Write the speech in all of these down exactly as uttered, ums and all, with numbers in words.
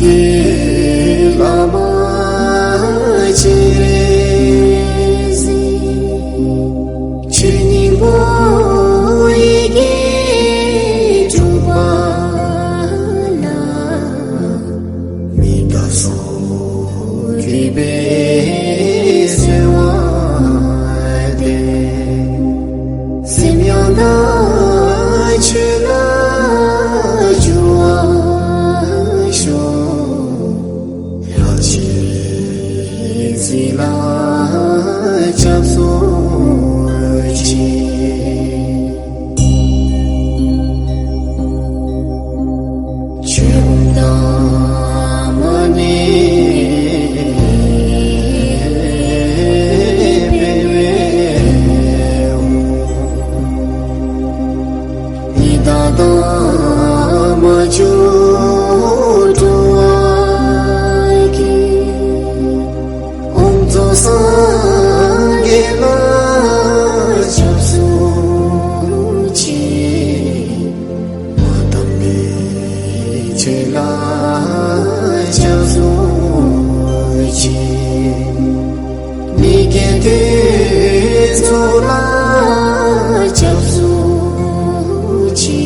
དེ་བླ་མ་སྤྱན་རས་གཟིགས། ཆོས་སྙིང་པོ་ཡི་གེ་དྲུག་པ་ལ། མི་དག་སོགས་རིག་པའི་གསོལ་བ་འདེབས། སེམས་ཡང་དག་ཆོས་ལ་འཇུག་པར་ཤོག། ལྷ་སྤྱན་རས་གཟིགས་ལ་སྐྱབས་སུ་མཆི། ཆོས་ཀུན་དང་མ་ནི་སྤེལ་བའི་འོང་། ཉི་ཟླ་དང་མ་བཅུ་དྲོ་བ་གི། དབུ་མཛད་སངས་རྒྱས་ལ་སྐྱབས་སུ་མཆི། མ་དམ་པའི་ཆོས་ལ་སྐྱབས་སུ་མཆི། མི་སྐྱེ་དུས་ཚོད་ལ་སྐྱབས་སུ་མཆི།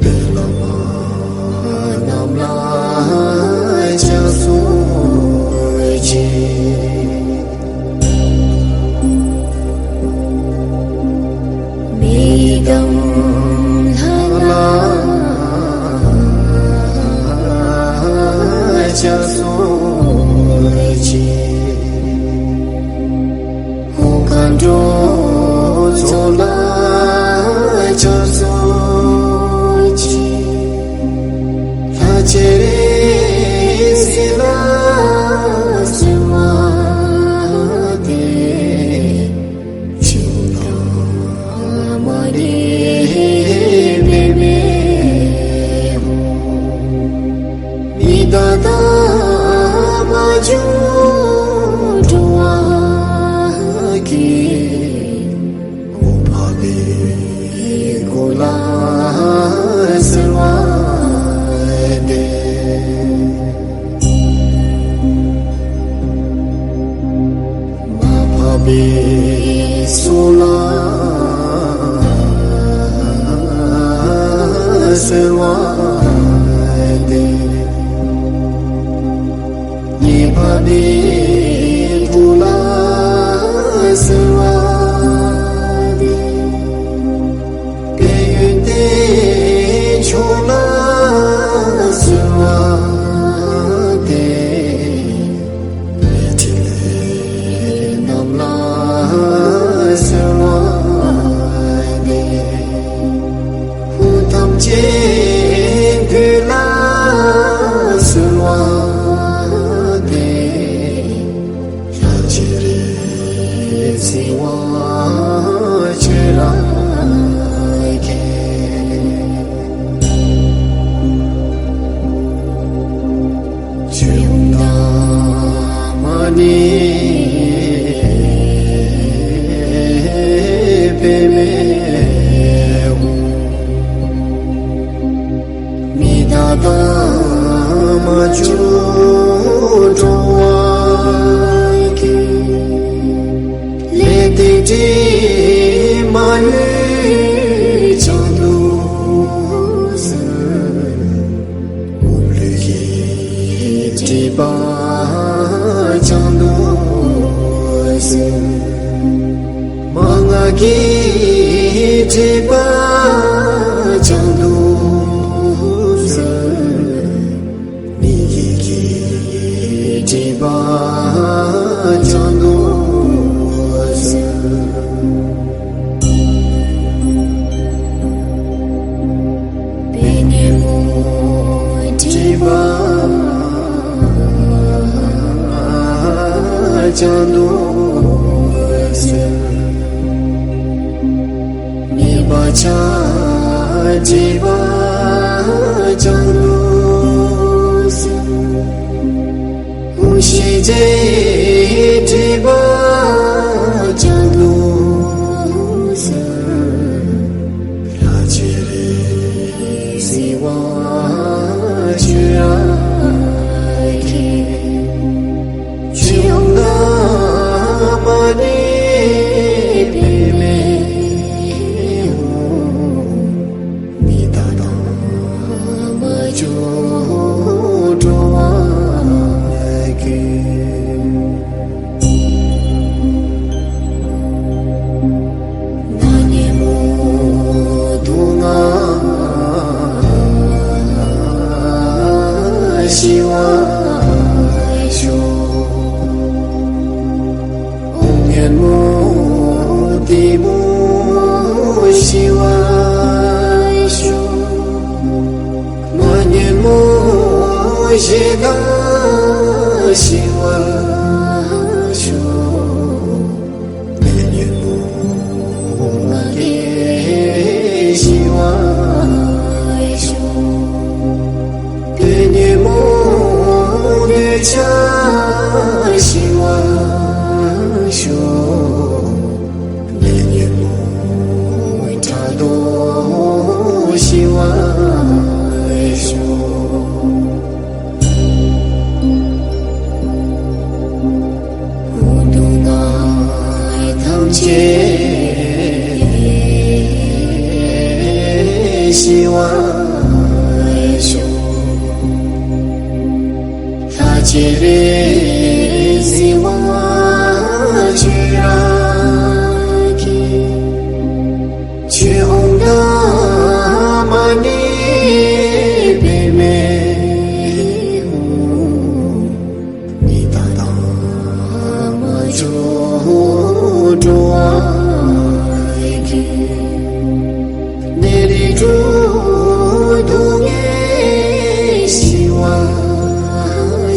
དཔལ་བླ་མ་རྣམས་ལ་སྐྱབས་སུ་མཆི། མི་དང་ལྷ་ལ་སྐྱབས་སུ་མཆི། འོ་མཁའ་འགྲོ་ཚོགས་ལ་སྐྱབས་སུ་མཆི། ལྷ་སྤྱན་རས་གཟིགས་ལ་གསོལ་བ་འདེབས། ཆོས་དང་མ་ནི་སྤེལ་བའི་འོང་། ཉི་ཟླ་དང་མ་བཅུ་དྲོ་བ་གི། འོད་འཕགས་པའི་སྐུ་ལ་གསོལ་བ་འདེབས། མ་འཕགས་པའི་གསུང་ལ་གསོལ་བ་འདེབས། ཉི་འཕགས་པའི་ཐུགས་ལ་གསོལ་བ་འདེབས། དཔལ་ཡོན་ཏན་མཆོག་ལ་གསོལ་བ་འདེབས། ལས་འཕྲོ་ལས་རྣམས་ལ་གསོལ་བ་འདེབས། འོ་ཐམས་ཅད་འདུས་ལ་གསོལ་བ་འདེབས། ལྷ་སྤྱན་རས་གཟིགས་དབང་ཆོས་རབ་མཁྱེན། ཆོས་དང་མ་ནི་སྤེལ་བའི་འོང་། ཉི་ཟླ་དང་མ་བཅུ་དྲོ་བ་གི། ལས་དང་དྲི་མ་ལས་བྱང་དུ་གསོལ། འོག་ལུས་ཀྱི་སྒྲིབ་པ་བྱང་དུ་གསོལ། མ་ངག་གི་སྒྲིབ་པ་བྱང་དུ་གསོལ། མིག་གི་སྒྲིབ་པ་བྱང་དུ་གསོལ། པའི་གཉེན་པོ་སྒྲིབ་པ་བྱང་དུ་གསོལ། གཉིས་པ་ཕྱག་སྒྲིབ་པ་བྱང་དུ་གསོལ། དབུ་ཞྭ་སྒྲིབ་པ་བྱང་དུ་གསོལ། ལྷ་སྤྱན་རས་གཟིགས་དབང་ཆོས་རབ་ འགྲོ་བ་ཀུན། མ་ཉོན་མོངས་དུག་ལྔ་ཞི་བར་ཤོག། ཉོན་མོངས་གཏི་མུག་ཞི་བར་ཤོག། མ་ཉོན་མོངས་ཞེ་སྡང་ཞི་བར་ཤོག། ཉོན་མོངས་ལས་ཞི་བར་ཤོག། ཉོན་མོངས་འདོད་ཆགས་ཞི་བར་ཤོག། ཉོན་མོངས་ཕྲག་དོག་ཞི་བར་ཤོག། དུག་ལྔ་ཐམས་ཅད་ཞི་བར་ཤོག། ལྷ་བཅས་རིགས་གཟིགས་པ་ཁྱོད་རང་གིས། ཆོས་འོང་དང་མ་ཎི་པདྨེ་ཧཱུྃ། མི་རྟག་དང་མ་བཅོས་འགྲོ་བ་ཀུན། ནད་རིགས་དྲུག་སྡུག་བསྔལ་ཞི་བར་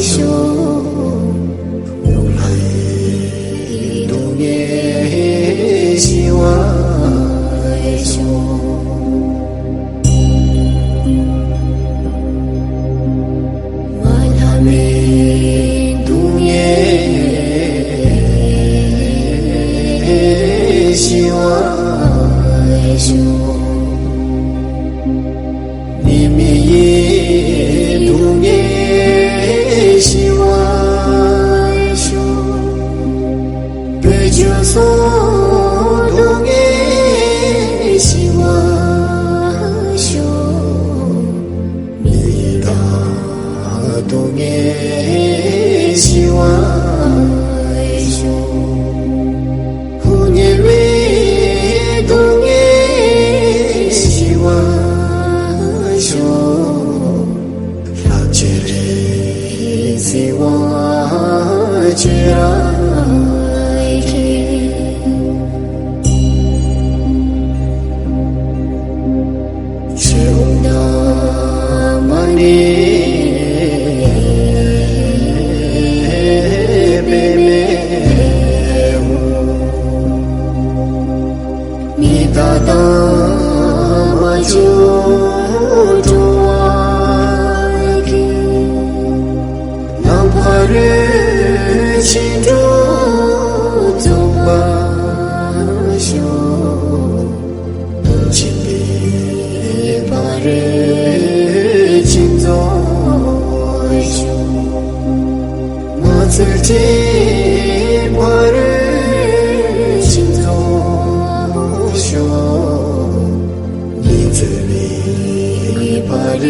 ཤོག། ཡུལ་ལྷའི་སྡུག་བསྔལ་ཞི་བར་ཤོག། མ་ལྷ་མིའི་སྡུག་བསྔལ་ཞི་བར་ཤོག། ནད་མེད་ཡིད་སྡུག་བསྔལ་ཞི་བར་ཤོག། བུ་ཆུང་སོགས་སྡུག་བསྔལ་ཞི་བར་ཤོག། མི་ཡི་དྭགས་སྡུག་བསྔལ་ཞི་བར་ཤོག། ཕོ་ཉ་རིགས་སྡུག་བསྔལ་ཞི་བར་ཤོག། ལྷ་བཅས་རིགས་གཟིགས་པ་ཁྱོད་རང་གིས། ཆོས་འོང་དང་མ་ཎི་པདྨེ་ཧཱུྃ། མི་རྟག་དང་མ་བཅོས་འགྲོ་བ་ཀུན། ནམ་མཁའ་རོལ་ཕྱིན་དྲུག་རྫོགས་པར་ཤོག། སྦྱིན་པའི་ཕ་རོལ་ཕྱིན་རྫོགས་ཤོག། མ་ཚུལ་ཁྲིམས་ཕ་རོལ་ཕྱིན་རྫོགས་ཤོག། ཉེས་ཚུལ་མེད་ཕ་རོལ་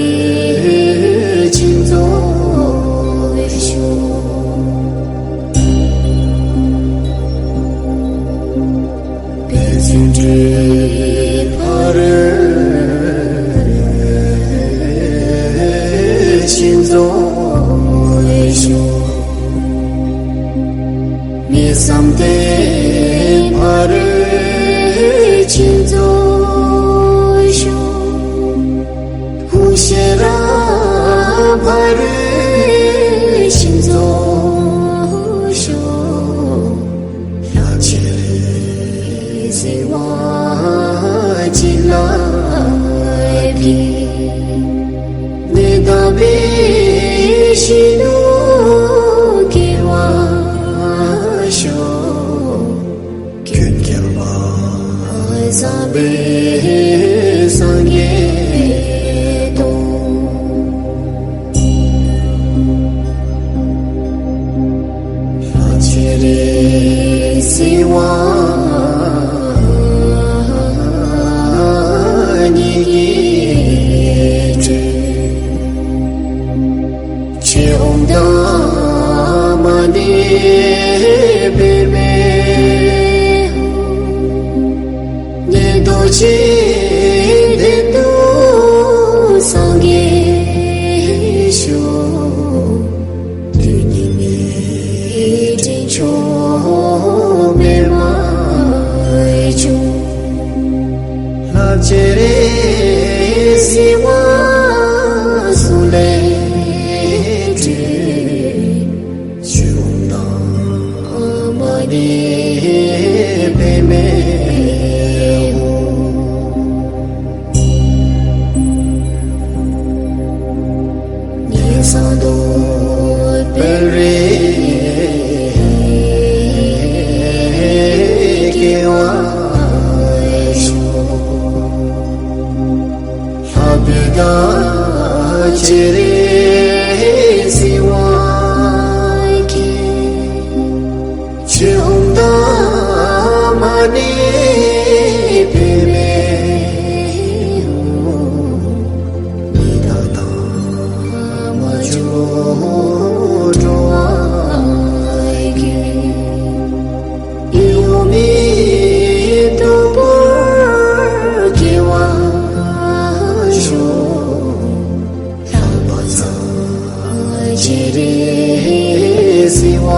ཕྱིན་རྫོགས་ཤོག། འབད་བརྩོན་འགྲུས་ཕ་རོལ་ཕྱིན་རྫོགས་ཤོག། མི་བསམ་གཏན་ཕ་རོལ་ཕྱིན་རྫོགས་ཤོག། ཧཱུྃ་ཤེས་རབ་ཕ་རོལ་ཕྱིན་རྫོགས་ཤོག། ལྷ་བཅས་རིགས་གཟིགས་པ་བྱིན་རླབས་ཀྱིས། ནད་དང་བའི་ཞི་དུལ་སྐྱེ་བར་ཤོག། སྐྱོན་བཀལ་བ་བཟང་པོའི་སངས་རྒྱས་སྟོང་། ལྷ་བཅས་རིགས་གཟིགས་པ་ཉིད་ཀྱིས་ བརྩེ་བ་གསུང་ལས་སྤྲུལ། ཆོས་འོང་དང་མ་ཎི་པདྨེ་ཧཱུྃ། ཉན་གསང་རྡོར་དཔལ་རིར་སྐྱེ་བར་ཤོག། ལྷ་བུ་དང་བྱད་རིས་བསིལ་བ་གྱིས། ཆོས་འོང་དང་མ་ཎི་པདྨེ་ཧཱུྃ། མི་རྟག་དང་མ་བཅོས་འགྲོ་བ་ཀུན། ཡོངས་སྨིན་སྟུག་པོར་སྐྱེ་བར་ཤོག། ལྷ་བུ་དང་བྱད་རིས་བསིལ་བ་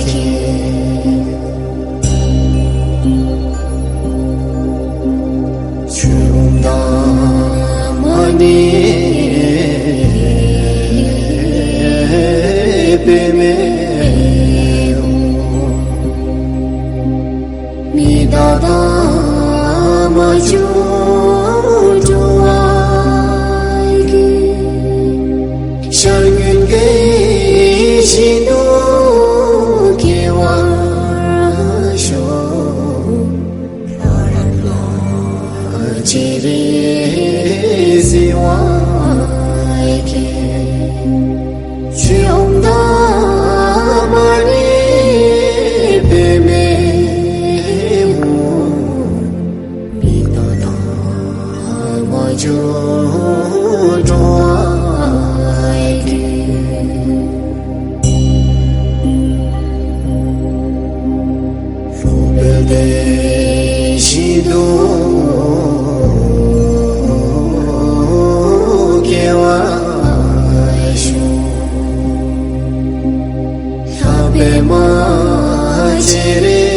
གྱིས། ཆོས་འོང་དང་མ་ཎི་པདྨེ་ཧཱུྃ། མི་རྟག་དང་མ་བཅོས་འགྲོ་བ་ཀུན། ཤར་ངོས་ཀྱི་ཞིང་དུ་སྐྱེ་བར་ཤོག། ལྷ་རབ་ལ་བྱད་རིས་བསིལ་བ་གྱིས། ཆོས་འོང་དང་མ་ཎི་པདྨེ་ཧཱུྃ། མི་རྟག་དང་མ་བཅོས་འགྲོ་བ་ཀུན། ལྷོ་བོད་དེ་བཞིན་དུ་སྐྱེ་བར་ཤོག། ལྷ་པདྨ་བྱད་རིས་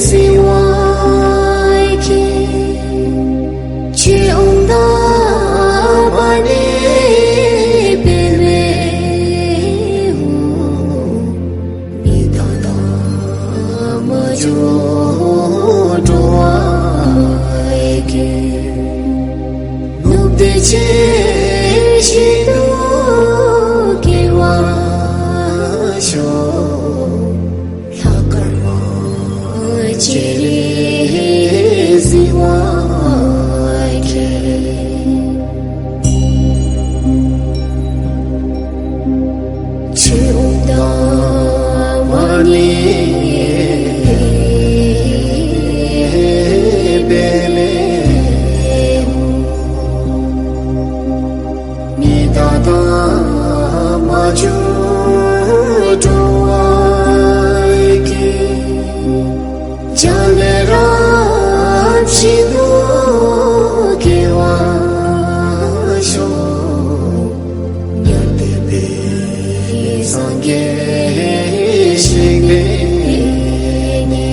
བསིལ་བ་གྱིས། ཆོས་འོང་དང་མ་ཎི་པདྨེ་ཧཱུྃ། མི་རྟག་དང་མ་བཅོས་འགྲོ་བ་ཀུན། ནུབ་བདེ་ཆེན་ཞིང་དུ་སྐྱེ་བར་ཤོག། ལྷ་དཀར་མོ་བྱད་རིས་བསིལ་བ་གྱིས། ཆོས་འོང་དང་མ་ཎི་པདྨེ་ཧཱུྃ། མི་རྟག་དང་མ་བཅོས་འགྲོ་བ་ཀུན། རྒྱ་ལས་རབ་བཞིན་དུ་སྐྱེ་བར་ཤོག། ཉན་ཐོས་པའི་སངས་རྒྱས་ཞིང་ནས་ནི།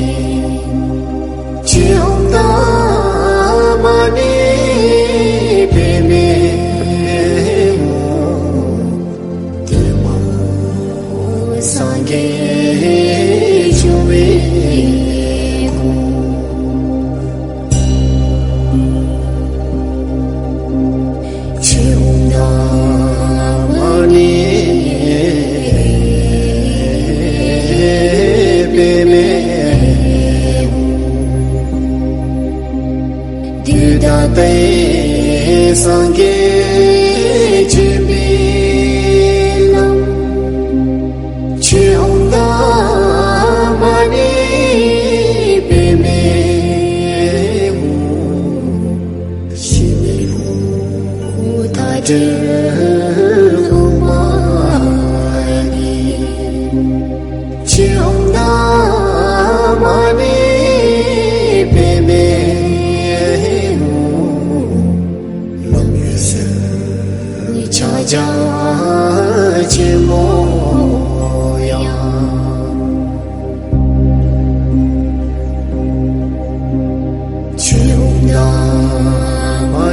ཆོས་འོང་དང་མ་ཎི་པདྨེ་ཧཱུྃ། ཏེ་མ་ཧོ་སངས་རྒྱས་འབྱུང་བའི་སྐུ། ཆོས་འོང་དང་མ་ཎི་པདྨེ་ཧཱུྃ། བདུད་དང་འདྲེ་སངས་རྒྱས་འབྱོན་པའི་ལམ། ཆོས་འོང་དང་མ་ཎི་པདྨེ་ཧཱུྃ། ཞི་བའི་ལྷུན་པོ་མཐའ་བྲལ་དབུ་མ་ནས། ཆོས་འོང་དང་མ་ཎི་པདྨེ་ཧཱུྃ། ལམ་འོད་གསལ་ཕྱག་རྒྱ་ཆེན་མོ་ཡང་། ཆོས་འོང་དང་མ་